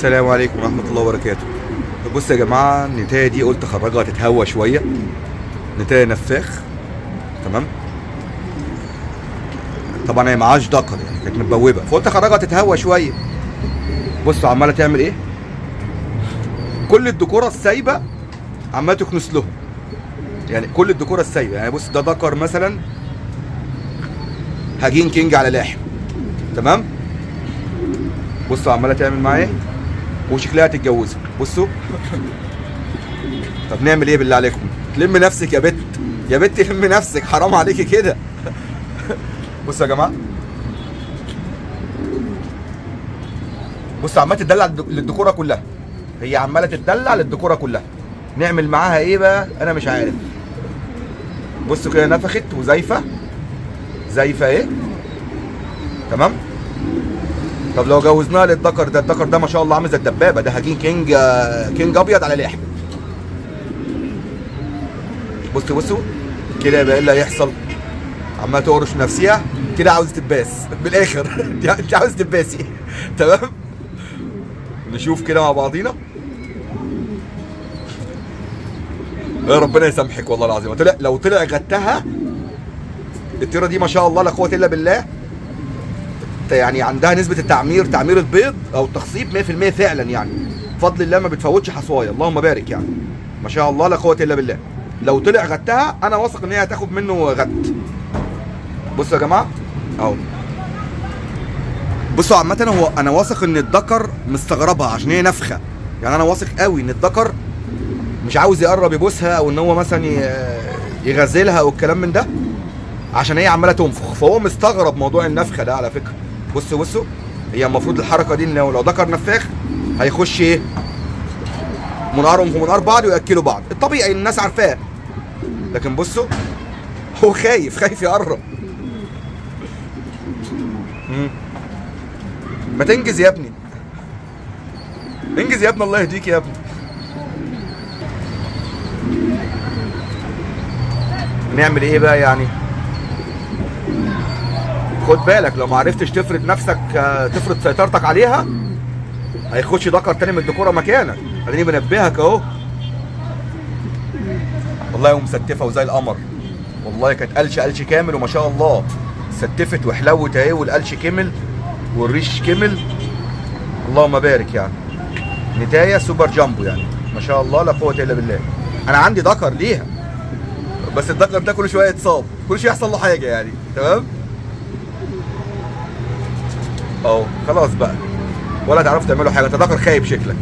السلام عليكم ورحمة الله وبركاته. بصوا يا جماعة، النتاية دي قلت اخرجها تتهوى شوية. نتاية نفاخ، تمام؟ طبعا هي معاش دكر يعني، كانت متبوبة، فقلت اخرجها تتهوى شوية. بصوا عمالة تعمل ايه؟ كل الدكورة السايبة عمالة تكنس لهم. يعني كل الدكورة السايبة، يعني بص ده دكر مثلا هجين king على لاحم، تمام؟ بصوا عمالة تعمل معاه ايه؟ وشكلها هتتجوزها. بصوا طب نعمل ايه بالله عليكم؟ تلم نفسك يا بت، يا بت لم نفسك، حرام عليكي كده. بصوا يا جماعة، بصوا عماله تدلع للدكوره كلها، هي عماله تدلع للدكوره كلها. نعمل معاها ايه بقى؟ انا مش عارف. بصوا كده نفخت وزايفه، زايفه ايه؟ تمام. طب لو جوزناها للدكر ده، الدكر ده ما شاء الله عامل زي الدبابة، ده هجين king، king ابيض على لحم. بصوا بصوا كده يبقى ايه اللي هيحصل؟ عماله تقرش نفسيها كده، عاوزه تباس بالاخر. انت عاوز تباسي، تمام؟ نشوف كده مع بعضينا. يا ربنا يسامحك والله العظيم. طلع لو طلع غتها الطيرة دي ما شاء الله لا قوة الا بالله، يعني عندها نسبه التعمير، تعمير البيض او التخصيب 100% فعلا، يعني بفضل الله ما بتفوتش حصوايه، اللهم بارك، يعني ما شاء الله لا قوة الا بالله. لو طلع غتها انا واثق ان هي هتاخد منه غت. بصوا يا جماعة اهو، بصوا عامة هو انا واثق ان الذكر مستغربها عشان هي نفخه، يعني انا واثق قوي ان الذكر مش عاوز يقرب يبوسها او ان هو مثلا يغازلها او الكلام من ده، عشان هي عماله تنفخ، فهو مستغرب موضوع النفخة ده على فكرة. بصوا بصوا، هي المفروض الحركة دي ان لو ذكر نفاخ هيخش ايه؟ منقارهم في منقار بعض وياكلوا بعض، الطبيعي الناس عارفاه. لكن بصوا هو خايف، خايف يقرب. ما تنجز يا ابني، انجز يا ابني، الله يهديك يا ابني. نعمل ايه بقى يعني؟ خد بالك لو ما عرفتش تفرض نفسك، تفرض سيطرتك عليها، هيخش دكر تاني من الدكوره مكانك. اديني بنبهك اهو. والله ومستفه وزي القمر، والله كانت قلش قلش كامل وما شاء الله ستفت وحلوت اهي، والقلش كمل والريش كمل، اللهم بارك. يعني نتايه super jumbo يعني ما شاء الله لا قوة الا بالله. انا عندي ذكر ليها، بس الذكر ده كل شوية يتصاب، كل شوية يحصل له حاجة يعني، تمام؟ اهو خلاص بقى، ولا تعرفوا تعملوا حاجة، انت ذكر خايب شكلك.